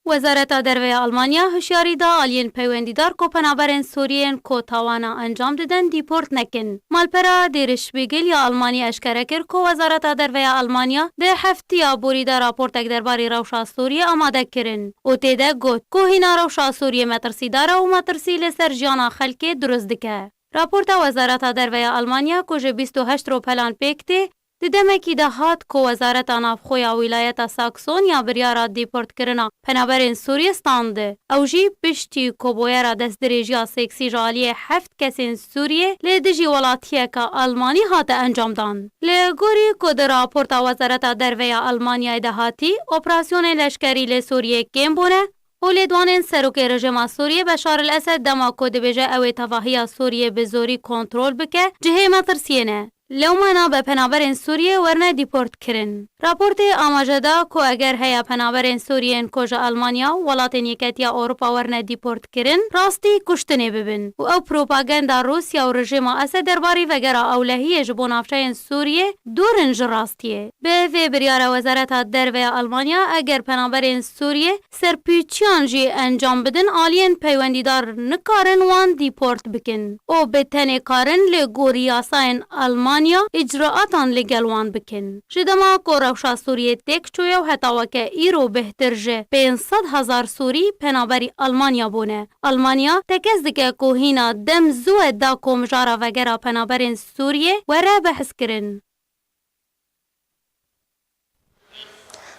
Wezareta Derve ya Almanya hişyarî da aliyên peywendîdar ku penaberên Sûriyên ku tawana encam didin dîport nekin. Malpera Der Spiegel ya Almanî eşkere kir ku Wezareta Derve ya Almanya di heftiya borî de raportek derbarê rewşa Sûriyê amade kirin û tê de got ku hîna rewşa Sûriyê metirsîdar e û metirsî li ser jiyana xelkê dirust dike. Raporta Wezareta Derve ya Almanya ku ji bîst û heşt ropelan pêk tê, di demekî de hat ku Wezareta Navxwe ya Wîlayeta Saksonya biryara dîportkirina penaberên Sûriyê standi. Ew jî piştî ku bûyera destdirêjiya seksî ji aliyê heft kesên Sûriyê li dijî welatiyeke Almanî hate encamdan. Li gorî ku di raporta Wezareta Derve ya Almanyayê de hatî, operasyonên leşkerî li Sûriyê kêm bûne û lêdwanên serokê rejîma Sûriyê Beşar el Esed dema ku dibêje ew ê tevahiya Sûriyê bi zorî kontrol bike, cihê metirsiyê ne. Lewma nabe penaberên Sûriyê werine dîportkirin. Raportê amaje da ku eger heye penaberên Sûriyên ku ji Almanya û welatên Yeketiya Ewropa werine dîportkirin, rastî kuştinê bibin û ew propaganda Rûsya û rejîma Esed derbarî vegera ewlehiyê ji bo navçeyên Sûriyê dûr in ji rastiyê. Bi vê biryara Wezareta Derve ya Almanya, eger penaberên Sûriyê serpûçiyan jî encam bidin, aliyên peywendîdar nikarin wan dîport bikin û bi tenê karin li gorî yasayên Almanya îcraatan li gel wan bikin. Ji dema ku rewşa Sûriyê têk çûye û heta weke îro bêhtir ji pênc sed hezar Sûrî penaberî Almanya bûne. Almanya tekez dike ku hîna dem zû e da ku mijara vegera penaberên Sûriyê were behskirin.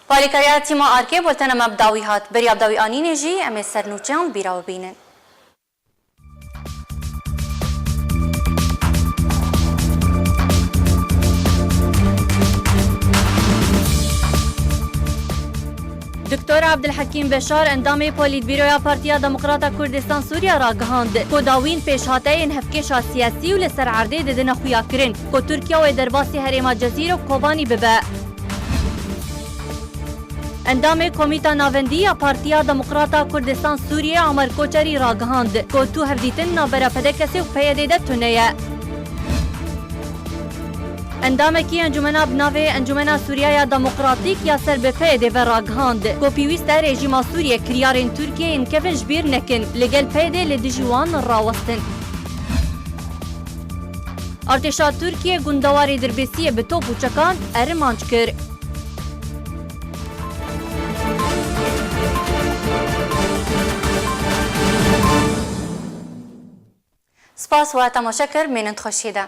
Palîkariya tîma Arkê bultena me bi dawî hat. Beriya bi dawî anînê jî em ê ser nûçeyan bîra we bînin. Doktor Abdulhekîm Beşar, endamê Polîtbîroya Partiya Demokrata Kurdistan Sûriye ragihand, ku dawîn pêşhateyên hevkêşa siyasî û li ser erdê didine xuyakirin, ku Tirkiye wê derbasî herêma Cezîr û Kobanî bibe. Endamê Komîta Navendî ya Partiya Demokrata Kurdistan Sûriyê Amer Koçerî ragihand, ku tu hevdîtin navbera P D K S û P Y D de tune ye. Endamekî Encûmena bi navê Encûmena Sûriya ya Demokratîk ya ser bi P Y D ve ragihand, ku pêwîst e rejîma Sûriye kiryarên Tirkiyeyê yên kevin ji bîr nekin, li gel P Y D li dijî wan rawestin. Artêşa Tirkiyê gundewarê Dirbêsiyê bi top û çekan erimanc kir. Spas we temaşe kir, mênin di xweşiyê de.